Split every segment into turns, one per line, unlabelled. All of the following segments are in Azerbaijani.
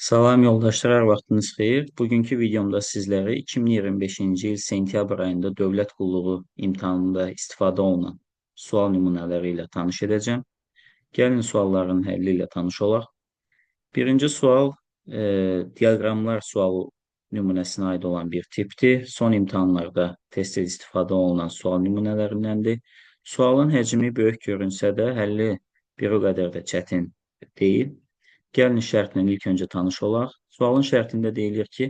Salam yoldaşlar, hər vaxtınız xeyir. Bugünkü videomda sizləri 2025-ci il sentyabr ayında dövlət qulluğu imtahanında istifadə olunan sual nümunələri ilə tanış edəcəm. Gəlin sualların həlli ilə tanış olaq. Birinci sual diaqramlar sual nümunəsinə aid olan bir tipdir. Son imtahanlarda tez-tez istifadə olunan sual nümunələrindəndir. Sualın həcmi böyük görünsə də həlli bir o qədər də çətin deyil. Gəlin şərtlə ilk öncə tanış olaq. Sualın şərtində deyilir ki,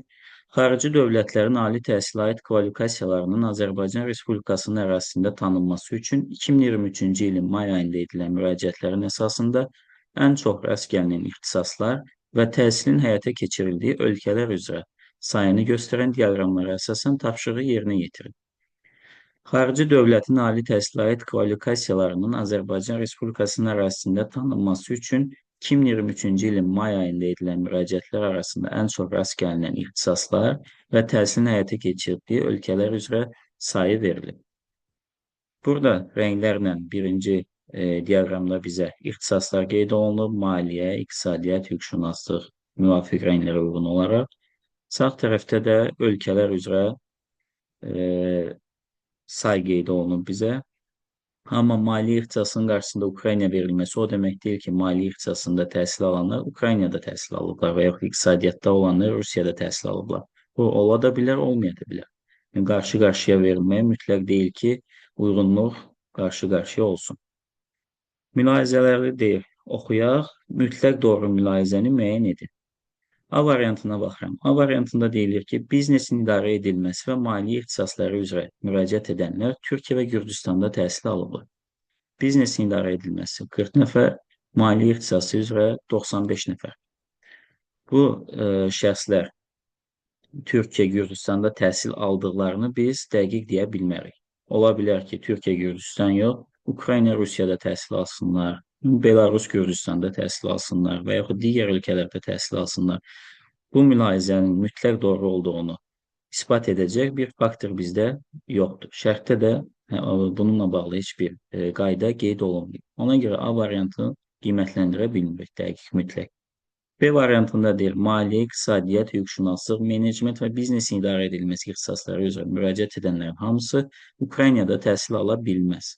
xarici dövlətlərin ali təhsilə aid kvalifikasiyalarının Azərbaycan Respublikasının ərazisində tanınması üçün 2023-cü ilin may ayında edilən müraciətlərin əsasında ən çox rast gəlinən ixtisaslar və təhsilin həyata keçirildiyi ölkələr üzrə sayını göstərən diaqramlara əsasən tapşırığı yerinə yetirin. Xarici dövlətin ali təhsilə aid kvalifikasiyalarının Azərbaycan Respublikasının ərazisində tanınması üçün 2023-cü ilin may ayında edilən müraciətlər arasında ən çox rast gəlinən ixtisaslar və təhsilin həyata keçirildiyi ölkələr üzrə sayı verilib. Burada rənglərlə birinci diaqramda bizə ixtisaslar qeyd olunub: maliyyə, iqtisadiyyat, hüquqşünaslıq müvafiq rənglərə uyğun olaraq. Sağ tərəfdə də ölkələr üzrə say qeyd olunub bizə. Amma maliyyə ixtisasının qarşısında Ukrayna verilməsi o demək deyil ki, maliyyə ixtisasında təhsil alanlar Ukraynada təhsil alıblar və yaxud iqtisadiyyatda olanlar Rusiyada təhsil alıblar. Bu ola da bilər, olmaya da bilər. Yəni, qarşı-qarşıya verilməyə mütləq deyil ki, uyğunluq qarşı-qarşıya olsun. Mülahizələri deyir, oxuyaq, mütləq doğru mülahizəni müəyyən edin. A variantına baxıram. A variantında deyilir ki, biznesin idarə edilməsi və maliyyə ixtisasları üzrə müraciət edənlər Türkiyə və Gürcüstanda təhsil alıblar. Biznesin idarə edilməsi 40 nəfər, maliyyə ixtisası üzrə 95 nəfər. Bu şəxslər Türkiyə, Gürcüstanda təhsil aldıqlarını biz dəqiq deyə bilmərik. Ola bilər ki, Türkiyə, Gürcüstan yox, Ukrayna, Rusiyada təhsil alsınlar, Belarus, Gürcüstanda təhsil alsınlar və yaxud digər ölkələrdə təhsil alsınlar. Bu mülahizənin mütləq doğru olduğunu isbat edəcək bir faktor bizdə yoxdur. Şərtdə də bununla bağlı heç bir qayda qeyd olunmayıb. Ona görə A variantını qiymətləndirə bilmirik dəqiq mütləq. B variantında deyir, maliyyə, iqtisadiyyat, hüquqşünaslıq, menecment və biznesin idarə edilməsi ixtisasları üzrə müraciət edənlərin hamısı Ukraynada təhsil ala bilməz.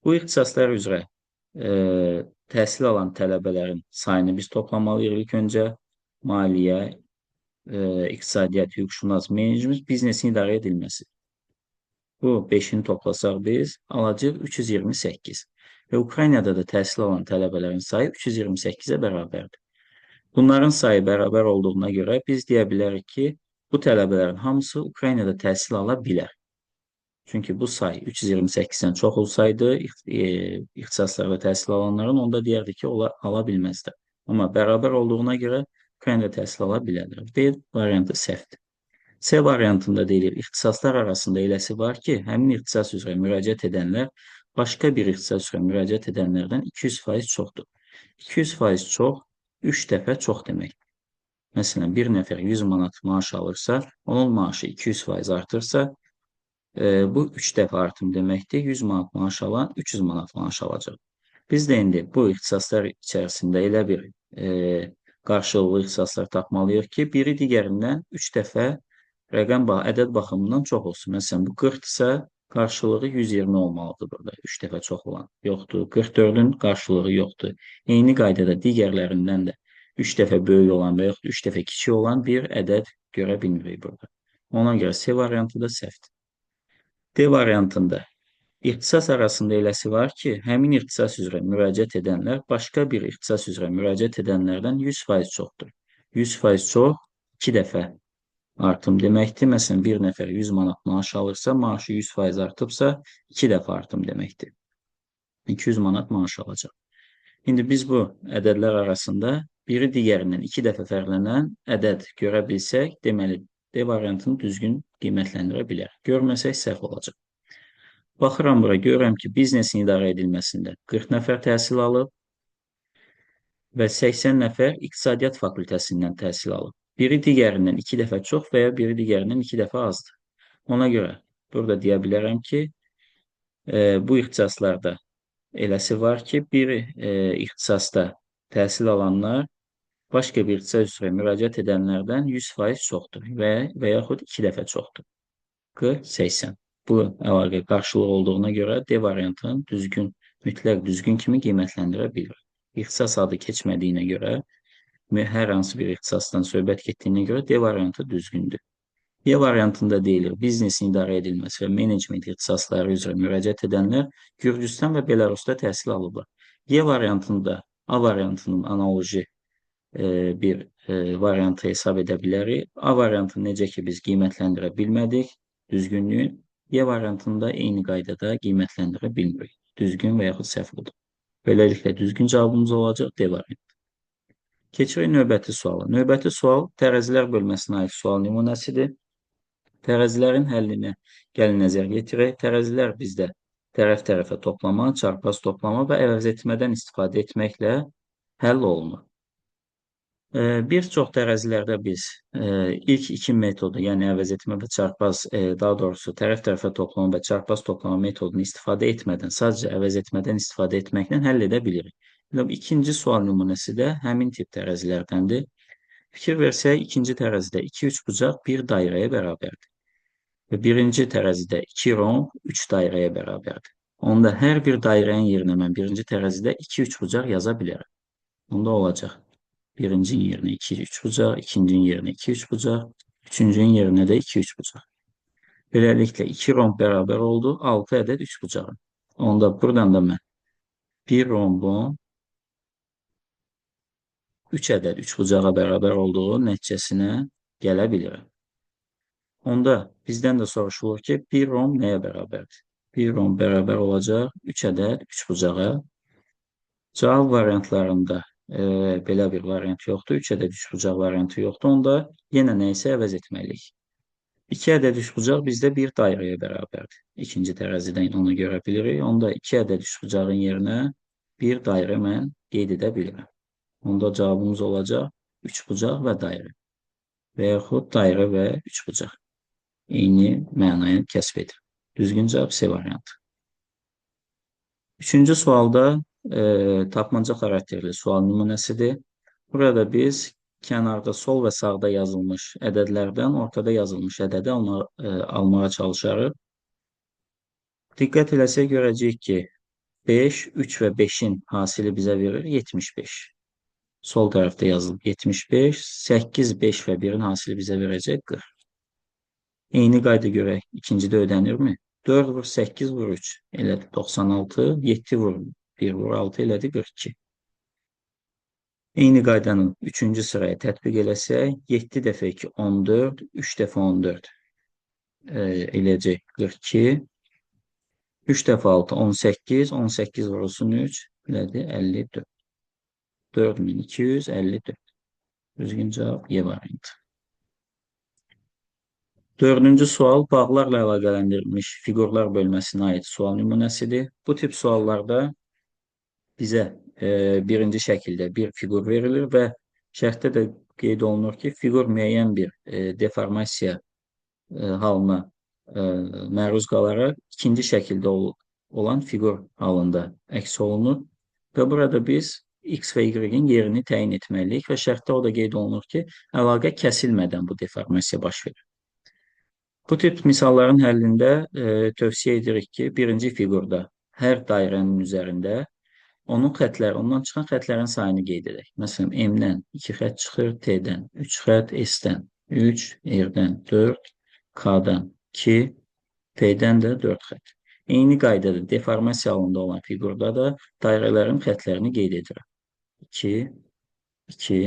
Bu ixtisaslar üzrə təhsil alan tələbələrin sayını biz toplamalıyıq ilk öncə. Maliyyə, iqtisadiyyat, hüquqşünas, menecment, biznesin idarə edilməsi. Bu 5-ini toplasaq biz alacağıq 328. Və Ukraynada da təhsil alan tələbələrin sayı 328-ə bərabərdir. Bunların sayı bərabər olduğuna görə biz deyə bilərik ki, bu tələbələrin hamısı Ukraynada təhsil ala bilər. Çünki bu say 328-dən çox olsaydı ixtisaslarda təhsil alanların, onda deyərdik ki, onlar ala bilməzlər. Amma bərabər olduğuna görə Ukraynada təhsil ala bilərlər. B variantı səhvdir. C variantında deyilir, ixtisaslar arasında eləsi var ki, həmin ixtisas üzrə müraciət edənlər başqa bir ixtisas üzrə müraciət edənlərdən 200% çoxdur. 200% çox, 3 dəfə çox deməkdir. Məsələn, bir nəfər 100 manat maaş alırsa, onun maaşı 200% artırsa, bu 3 dəfə artım deməkdir. 100 manat maaş alan 300 manat maaş alacaq. Biz də indi bu ixtisaslar içərisində elə bir qarşılıqlı ixtisaslar tapmalıyıq ki, biri digərindən 3 dəfə rəqəm ədəd baxımından çox olsun. Məsələn, bu 40-dırsa, qarşılığı 120 olmalıdır burada. 3 dəfə çox olan yoxdur. 44-ün qarşılığı yoxdur. Eyni qaydada digərlərindən də 3 dəfə böyük olan və yaxud 3 dəfə kiçik olan bir ədəd görə bilmirik burada. Ona görə C variantı da səhvdir. D variantında ixtisas arasında eləsi var ki, həmin ixtisas üzrə müraciət edənlər başqa bir ixtisas üzrə müraciət edənlərdən 100% çoxdur. 100% çox 2 dəfə artım deməkdir. Məsələn, bir nəfər 100 manat maaş alırsa, maaşı 100% artıbsa, 2 dəfə artım deməkdir. 200 manat maaş alacaq. İndi biz bu ədədlər arasında biri digərindən 2 dəfə fərqlənən ədəd görə bilsək, deməli, D variantını düzgün qiymətləndirə bilər. Görməsək səhv olacaq. Baxıram bura, görürəm ki, biznesin idarə edilməsində 40 nəfər təhsil alıb və 80 nəfər iqtisadiyyat fakültəsindən təhsil alıb. Biri digərindən 2 dəfə çox və ya biri digərindən 2 dəfə azdır. Ona görə burada deyə bilərəm ki, bu ixtisaslarda eləsi var ki, bir ixtisasda təhsil alanlar Başqa bir ixtisas üzrə müraciət edənlərdən 100% çoxdur və yaxud 2 dəfə çoxdur. 40, 80. Bu əlaqə qarşılığı olduğuna görə D variantını düzgün, mütləq düzgün kimi qiymətləndirə bilirik. İxtisas adı keçmədiyinə görə, hər hansı bir ixtisasdan söhbət getdiyinə görə D variantı düzgündür. Y variantında deyilir, biznesin idarə edilməsi və menecment ixtisasları üzrə müraciət edənlər Gürcüstan və Belarusda təhsil alıblar. Y variantında A variantının analoji bir variantı hesab edə bilərik. A variantını necə ki biz qiymətləndirə bilmədik düzgünlüyün, Y variantında eyni qaydada qiymətləndirə bilmirik. Düzgün və yaxud səhv oldu. Beləliklə düzgün cavabımız olacaq D variantı. Keçirik növbəti suala. Növbəti sual tərəzilər bölməsinə aid sual nümunəsidir. Tərəzilərin həllinə gəlin nəzər yetirək. Tərəzilər bizdə tərəf-tərəfə toplama, çarpaz toplama və əvəz etmədən istifadə etməklə həll olunur. Bir çox tərəzilərdə biz ilk iki metodu, yəni əvəz etmə və çarpaz, daha doğrusu tərəf-tərəfə toplama və çarpaz toplama metodunu istifadə etmədən, sadəcə əvəz etmədən istifadə etməklə həll edə bilirik. İkinci sual nümunəsi də həmin tip tərəzilərdəndir. Fikir versək, ikinci tərəzidə 2 üçbucaq bir dairəyə bərabərdir. Və birinci tərəzidə 2 romb 3 dairəyə bərabərdir. Onda hər bir dairənin yerinə mən birinci tərəzidə 2 üçbucaq yaza bilərəm. Onda olacaq. Birincinin yerinə 2 üçbucaq, ikincinin yerinə 2 üçbucaq, üçüncünün yerinə də 2 üçbucaq. Beləliklə 2 romb bərabər oldu 6 ədəd üçbucağa. Onda buradan da mən bir rombun 3 ədəd üçbucağa bərabər olduğu nəticəsinə gələ bilirəm. Onda bizdən də soruşulur ki, bir romb nəyə bərabərdir? Bir romb bərabər olacaq 3 ədəd üçbucağa. Cavab variantlarında belə bir variant yoxdur. 3 ədəd üçbucaq variantı yoxdur. Onda yenə nə isə əvəz etməliyik. 2 ədəd üçbucaq bizdə bir dairəyə bərabərdir. İkinci tərəzidən onu görə bilirik. Onda 2 ədəd üçbucağın yerinə bir dairə mən qeyd edə bilirəm. Onda cavabımız olacaq üçbucaq və dairə. Və yaxud dairə və üçbucaq. Eyni mənayı kəsb edir. Düzgün cavab C variantı. Üçüncü sualda tapmaca xarakterli sual nümunəsidir. Burada biz kənarda sol və sağda yazılmış ədədlərdən ortada yazılmış ədədi almağa çalışarıq. Diqqət eləsək görəcəyik ki, 5, 3 və 5-in hasili bizə verir 75. Sol tərəfdə yazılıb 75, 8, 5 və 1-in hasili bizə verəcək 40. Eyni qayda görək, ikincidə ödənirmi? 4 vur 8 vur 3 elədi 96, 7 vur 1 vur 6 elədi 42. Eyni qaydanı üçüncü sıraya tətbiq eləsək, 7 dəfə 2 14, 3 dəfə 14 eləyəcək 42, 3 dəfə 6 18, 18 vurulsun 3 elədi 54. 4254. Düzgün cavab Y variantı. Dördüncü sual bağlarla əlaqələndirilmiş fiqurlar bölməsinə aid sual nümunəsidir. Bu tip suallarda bizə birinci şəkildə bir fiqur verilir və şərtdə də qeyd olunur ki, fiqur müəyyən bir deformasiya halına məruz qalaraq ikinci şəkildə olan fiqur halında əks olunur və burada biz X və Y-in yerini təyin etməliyik və şərtdə o da qeyd olunur ki, əlaqə kəsilmədən bu deformasiya baş verir. Bu tip misalların həllində tövsiyə edirik ki, birinci fiqurda hər dairənin üzərində onun xətləri, ondan çıxan xətlərin sayını qeyd edək. Məsələn, M-dən 2 xətt çıxır, T-dən 3 xətt, S-dən 3, R-dən 4, K-dan 2, P-dən də 4 xətt. Eyni qaydada deformasiya halında olan fiqurda da dairələrin xətlərini qeyd edirəm. 2, 2,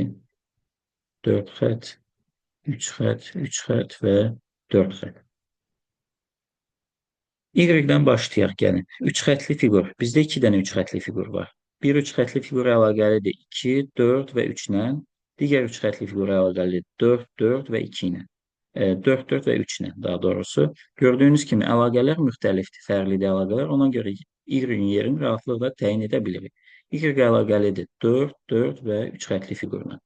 4 xətt, 3 xətt, 3 xətt və 4 xətt. Y-dən başlayaq, gəlin. 3 xətli fiqur. Bizdə 2 dənə 3 xətli fiqur var. Bir 3 xətli fiqur əlaqəlidir 2, 4 və 3 ilə. Digər 3 xətli fiqur əlaqəlidir 4, 4 və 2 ilə. 4, 4 və 3 ilə daha doğrusu. Gördüyünüz kimi əlaqələr müxtəlifdir, fərqlidir əlaqələr. Ona görə Y-in yerini rahatlıqla təyin edə bilirik. Y əlaqəlidir 4, 4 və 3 xətli fiqurla.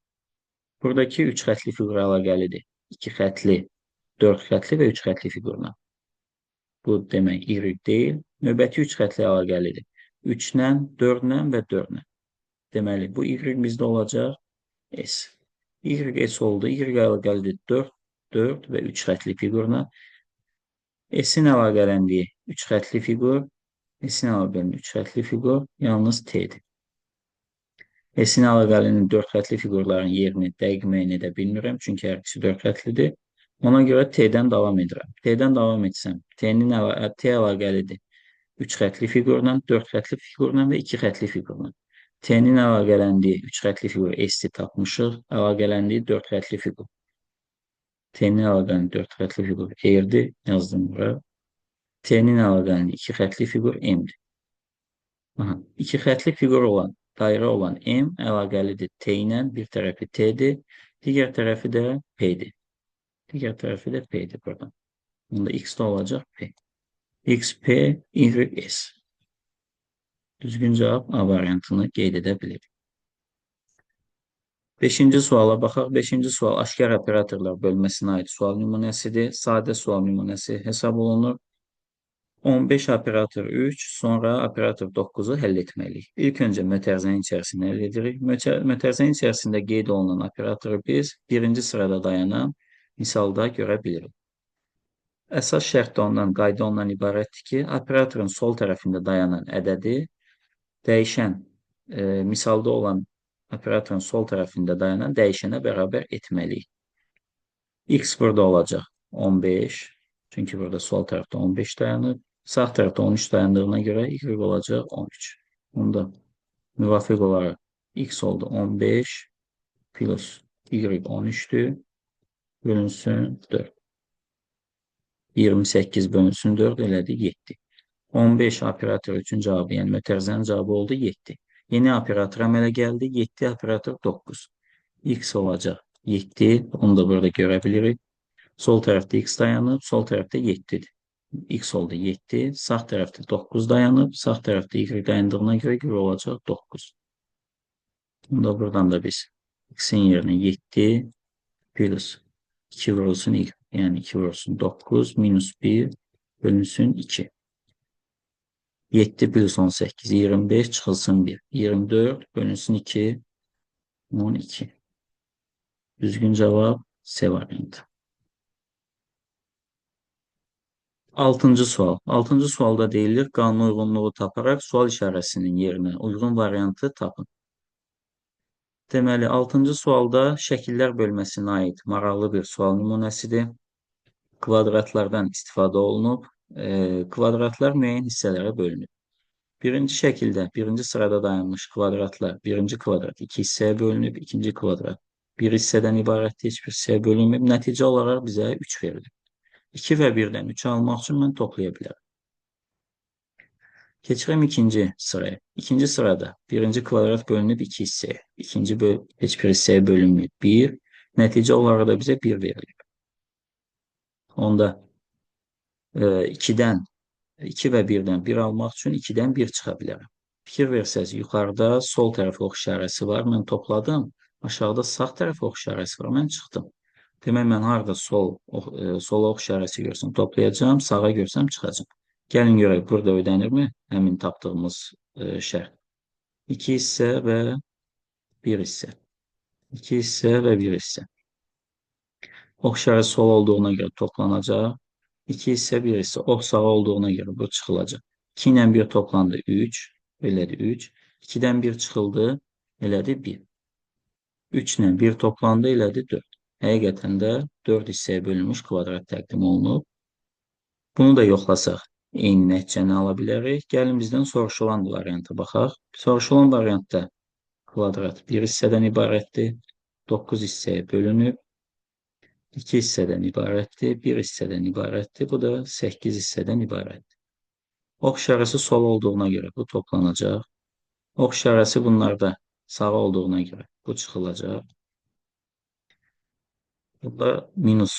Buradakı 3 xətli fiqur əlaqəlidir 2 xətli, 4 xətli və 3 xətli fiqurla. Bu demək Y deyil. Növbəti 3 xətli əlaqəlidir. 3 ilə, 4 ilə və 4 ilə. Deməli, bu Y bizdə olacaq S. Y, S oldu. Y əlaqəlidir 4, 4 və 3 xətli fiquruna. S-in əlaqələndiyi 3 xətli fiqur, S-in əlaqələndiyi 3 xətli fiqur yalnız T-dir. S-in əlaqəlinin 4 xətli fiqurların yerini dəqiq müəyyən edə bilmirəm, çünki hər ikisi 4 xətlidir. Ona görə T-dən davam edirəm. T-dən davam etsəm, T əlaqəlidir 3 xətli fiqurla, 4 xətli fiqurla və 2 xətli fiqurla. T-nin əlaqələndiyi 3 xətli fiqur S-i tapmışıq, əlaqələndiyi 4 xətli fiqur. T-nin əlaqələndiyi 4 xətli fiqur R-dir, yazdım bura. T-nin əlaqələndiyi 2 xətli fiqur M-dir. Aha, 2 xətli fiqur olan, dairə olan M əlaqəlidir T ilə, bir tərəfi T-dir, digər tərəfi də P-dir. Digər tərəfi də P-dir buradan. Bunda X də olacaq P. X, P, Y, S. Düzgün cavab A variantını qeyd edə bilirik. Beşinci suala baxaq. Beşinci sual aşkar operatorlar bölməsinə aid sual nümunəsidir. Sadə sual nümunəsi hesab olunur. 15 operator 3, sonra operator 9-u həll etməliyik. İlk öncə mötərizənin içərisində həll edirik. Mötərizənin içərisində qeyd olunan operatoru biz birinci sırada dayanan misalda görə bilirik. Əsas şərt də ondan, qayda ondan ibarətdir ki, operatorun sol tərəfində dayanan ədədi dəyişən, misalda olan operatorun sol tərəfində dayanan dəyişənə bərabər etməliyik. X burada olacaq 15, çünki burada sol tərəfdə 15 dayanır. Sağ tərəfdə 13 dayandığına görə Y olacaq 13. Onda müvafiq olaraq X oldu 15 plus Y 13'dür, bölünsün 4. 28 bölünsün 4 elədi 7. 15 operator üçün cavabı, yəni mötərizənin cavabı oldu 7. Yeni operator əmələ gəldi. 7 operator 9. X olacaq 7. Onu da burada görə bilirik. Sol tərəfdə X dayanıb, sol tərəfdə 7-dir. X oldu 7. Sağ tərəfdə 9 dayanıb, sağ tərəfdə Y dayandığına görə Y olacaq 9. Bunda buradan da biz X-in yerinə 7 plus 2 vurulsun Y. Yəni 2 vurulsun 9 minus 1 bölünsün 2. 7 plus 18, 25 çıxılsın 1. 24 bölünsün 2, 12. Düzgün cavab C variantı. Altıncı sual. Altıncı sualda deyilir, qanuna uyğunluğu taparaq sual işarəsinin yerinə uyğun variantı tapın. Deməli, altıncı sualda şəkillər bölməsinə aid maraqlı bir sual nümunəsidir. Kvadratlardan istifadə olunub. Kvadratlar müəyyən hissələrə bölünüb. Birinci şəkildə, birinci sırada dayanmış kvadratlar, birinci kvadrat iki hissəyə bölünüb, ikinci kvadrat bir hissədən ibarətdir, heç bir hissəyə bölünməyib. Nəticə olaraq bizə 3 verilir. 2 və 1-dən 3 almaq üçün mən toplaya bilərəm. Keçirəm ikinci sıraya. İkinci sırada birinci kvadrat bölünüb iki hissəyə. İkinci heç bir hissəyə bölünməyib. 1. Nəticə olaraq da bizə 1 verilib. Onda 2-dən 2 və 1-dən 1 almaq üçün 2-dən 1 çıxa bilərəm. Fikir versəz, yuxarıda sol tərəf ox işarəsi var. Mən topladım. Aşağıda sağ tərəf ox işarəsi var. Mən çıxdım. Demək, mən harada sol ox işarəsi görsəm toplayacağam, sağa görsəm çıxacağam. Gəlin görək, burada ödənirmi həmin tapdığımız şərt? 2 hissə və 1 hissə. 2 hissə və 1 hissə. Ox işarəsi sol olduğuna görə toplanacaq. 2 hissə, 1 hissə. Ox sağa olduğuna görə bu çıxılacaq. 2 ilə 1 toplandı 3, elədi 3. 2-dən 1 çıxıldı, elədi 1. 3 ilə 1 toplandı, elədi 4. Həqiqətən də 4 hissəyə bölünmüş kvadrat təqdim olunub. Bunu da yoxlasaq, eyni nəticəni ala bilərik. Gəlin bizdən soruşulan varianta baxaq. Soruşulan variantda kvadrat 1 hissədən ibarətdir. 9 hissəyə bölünüb. 2 hissədən ibarətdir, 1 hissədən ibarətdir. Bu da 8 hissədən ibarətdir. Ox işarəsi sol olduğuna görə bu toplanacaq. Ox işarəsi bunlarda sağ olduğuna görə bu çıxılacaq. Burada minus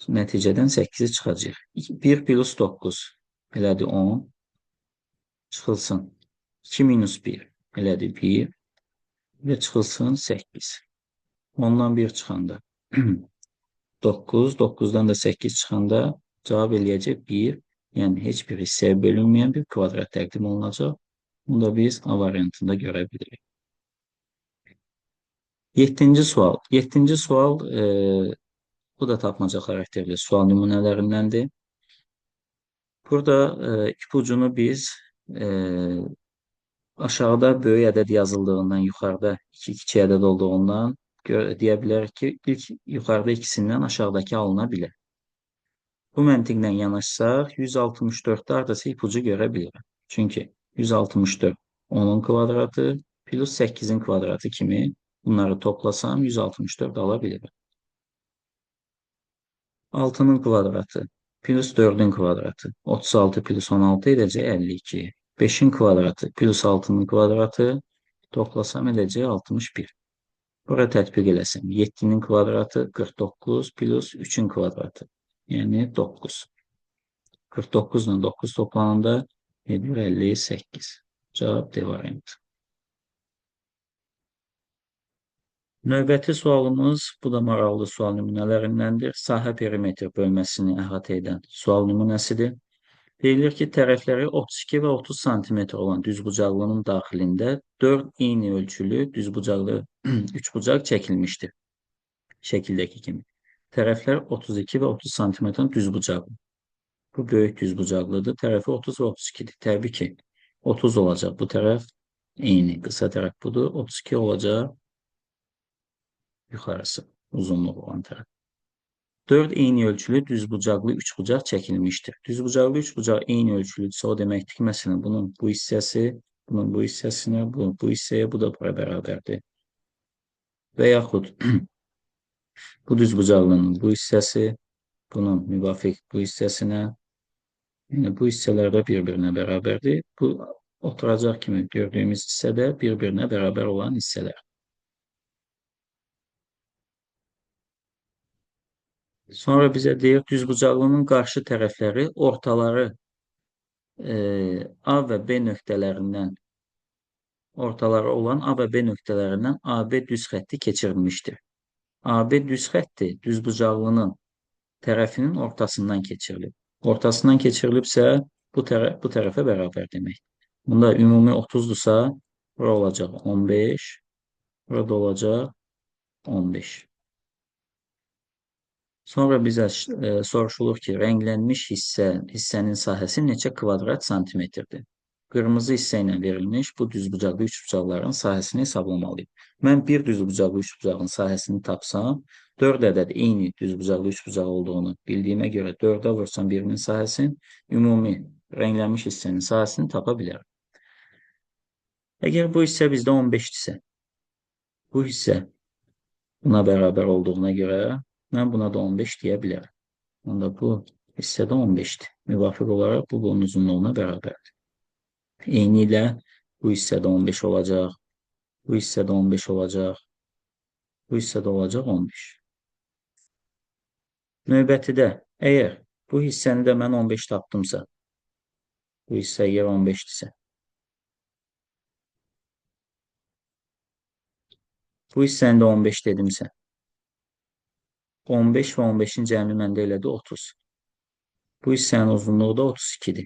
nəticədən 8-i çıxacaq. 1 plus 9 elədi 10. Çıxılsın. 2 minus 1 elədi 1. Və çıxılsın 8. 10-dan 1 çıxanda 9, 9-dan da 8 çıxanda cavab eləyəcək 1. Yəni heç bir hissəyə bölünməyən bir kvadrat təqdim olunacaq. Bunu da biz A variantında görə bilirik. Yeddinci sual. Yeddinci sual, bu da tapmaca xarakterli sual nümunələrindəndir. Burada ipucunu biz aşağıda böyük ədəd yazıldığından, yuxarıda iki kiçik ədəd olduğundan deyə bilərik ki, ilk yuxarıda ikisindən aşağıdakı alına bilər. Bu məntiqlə yanaşsaq, 164-də hardasa ipucu görə bilirəm. Çünki 164 10-un kvadratı plus 8-in kvadratı kimi bunları toplasam 164 ala bilirəm. 6-nın kvadratı plus 4-ün kvadratı 36 plus 16 edəcək 52. 5-in kvadratı plus 6-nın kvadratı toplasam edəcək 61. Bura tətbiq eləsəm 7-nin kvadratı 49 plus 3-ün kvadratı. Yəni 9. 49 ilə 9 toplananda edir 58. Cavab D variantı. Növbəti sualımız, bu da maraqlı sual nümunələrindəndir. Sahə perimetr bölməsini əhatə edən sual nümunəsidir. Deyilir ki, tərəfləri 32 və 30 sm olan düzbucaqlının daxilində 4 eyni ölçülü düzbucaqlı üçbucaq çəkilmişdir. Şəkildəki kimi. Tərəflər 32 və 30 sm düzbucaqlı. Bu böyük düzbucaqlıdır. Tərəfi 30 və 32-dir. Təbii ki, 30 olacaq bu tərəf. Eyni qısa tərəf budur. 32 olacaq yuxarısı, uzunluq olan tərəf. 4 eyni ölçülü düzbucaqlı üçbucaq çəkilmişdir. Düzbucaqlı üçbucaq eyni ölçülüdürsə, o deməkdir ki, məsələn, bunun bu hissəsi, bunun bu hissəsinə, bu hissəyə, bu da bura bərabərdir. Və yaxud bu düzbucaqlının bu hissəsi, bunun müvafiq bu hissəsinə, yəni bu hissələr də bir-birinə bərabərdir. Bu oturacaq kimi gördüyümüz hissə də bir-birinə bərabər olan hissələr. Sonra bizə deyir, düzbucaqlının qarşı tərəfləri ortaları A və B nöqtələrindən, ortaları olan A və B nöqtələrindən AB düz xətti keçirilmişdir. AB düz xətti düzbucaqlının tərəfinin ortasından keçirilib. Ortasından keçirilibsə, bu tərəfə bərabər demək. Bunda ümumi 30-dursa, bura olacaq 15, burada olacaq 15. Sonra bizə soruşulur ki, rənglənmiş hissənin sahəsi neçə kvadrat santimetrdir? Qırmızı hissə ilə verilmiş bu düzbucaqlı üçbucaqların sahəsini hesablamalıyım. Mən bir düzbucaqlı üçbucağın sahəsini tapsam, 4 ədəd eyni düzbucaqlı üçbucaq olduğunu bildiyimə görə 4-ə vursam birinin sahəsini, ümumi rənglənmiş hissənin sahəsini tapa bilərəm. Əgər bu hissə bizdə 15-dirsə, bu hissə buna bərabər olduğuna görə mən buna da 15 deyə bilərəm. Onda bu hissə də 15-dir. Müvafiq olaraq bu bunun uzunluğuna bərabərdir. Eyni ilə bu hissə də 15 olacaq, bu hissə də 15 olacaq, bu hissə də olacaq 15. Növbətidə, əgər bu hissəni də mən 15 tapdımsa, bu hissə əgər 15-dirsə, bu hissəni də 15 dedimsə, 15 və 15-in cəmi məndə elədi 30. Bu hissənin uzunluğu da 32-dir.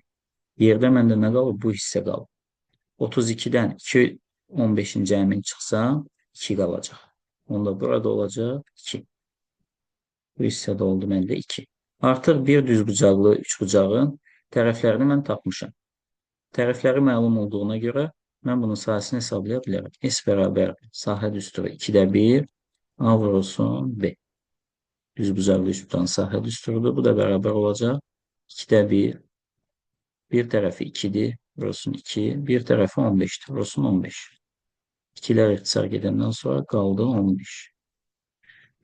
Yerdə məndə nə qalıb? Bu hissə qalıb. 32-dən 2, 15-in cəmini çıxsam, 2 qalacaq. Onda burada olacaq 2. Bu hissə də oldu məndə 2. Artıq bir düzbucaqlı üçbucağın tərəflərini mən tapmışam. Tərəfləri məlum olduğuna görə mən bunun sahəsini hesablaya bilərəm. S bərabərdir. Sahə düsturu 2-də 1, A vurulsun B. Düzbucaqlı üçbucağın sahə düsturudur. Bu da bərabər olacaq. 2-də 1. Bir tərəfi 2-dir. Vurulsun 2. Bir tərəfi 15-dir. Vurulsun 15. 2-lər ixtisar gedəndən sonra qaldı 15.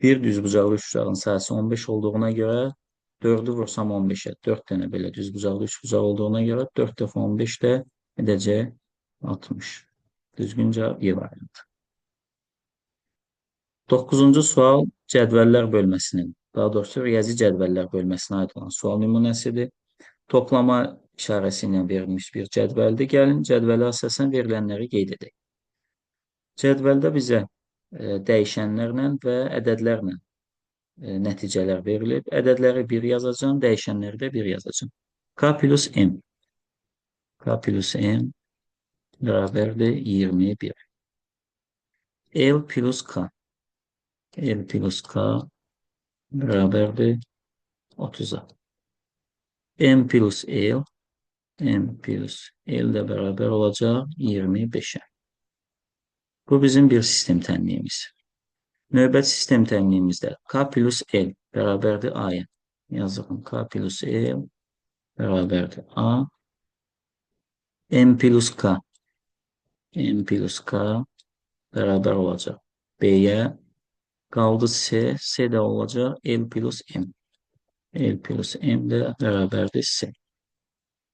Bir düzbucaqlı üçbucağın sahəsi 15 olduğuna görə 4-ü vursam 15-ə. 4 dənə belə düzbucaqlı üçbucaq olduğuna görə 4 dəfə 15 də edəcək 60. Düzgün cavab Y variantı. 9-cu sual cədvəllər bölməsinin, daha doğrusu riyazi cədvəllər bölməsinə aid olan sual nümunəsidir. Toplama işarəsi ilə verilmiş bir cədvəldir. Gəlin cədvələ əsasən verilənləri qeyd edək. Cədvəldə bizə dəyişənlərlə və ədədlərlə nəticələr verilib. Ədədləri 1 yazacağam, dəyişənləri də 1 yazacağam. K plus M. K plus M bərabərdir 21. L plus K. L plus K bərabərdir 30-a. M plus L, M plus L də bərabər olacaq 25-ə. Bu bizim bir sistem tənliyimiz. Növbəti sistem tənliyimizdə K plus L bərabərdir A-ya. Yazırım K plus L bərabərdir A. M plus K, M plus K bərabər olacaq B-yə. Qaldı C, C də olacaq L plus M. L plus M də bərabərdir C.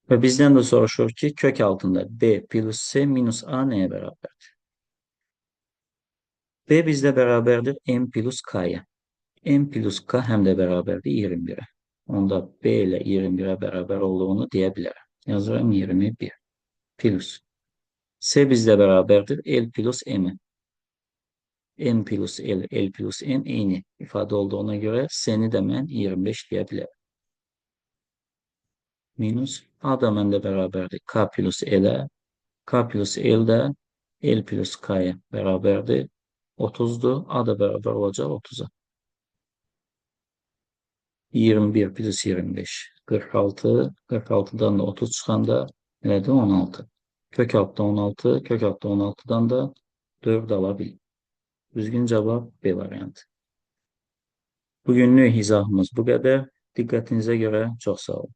Və bizdən də soruşur ki, kök altında B plus C minus A nəyə bərabərdir? B bizdə bərabərdir M plus K-ya. M plus K həm də bərabərdir 21-ə. Onda B ilə 21-ə bərabər olduğunu deyə bilərəm. Yazıram 21 plus. C bizdə bərabərdir L plus M-ə. M plus L, L plus M eyni ifadə olduğuna görə C-ni də mən 25 deyə bilərəm. Minus A da məndə bərabərdir K plus L-ə. K plus L də L plus K-ya bərabərdir. 30-dur. A da bərabər olacaq 30-a. 21 plus 25, 46. 46-dan da 30 çıxanda elədir 16. Kök altda 16, kök altda 16-dan da 4 ala bilir. Düzgün cavab B variantı. Bugünlük izahımız bu qədər. Diqqətinizə görə çox sağ olun.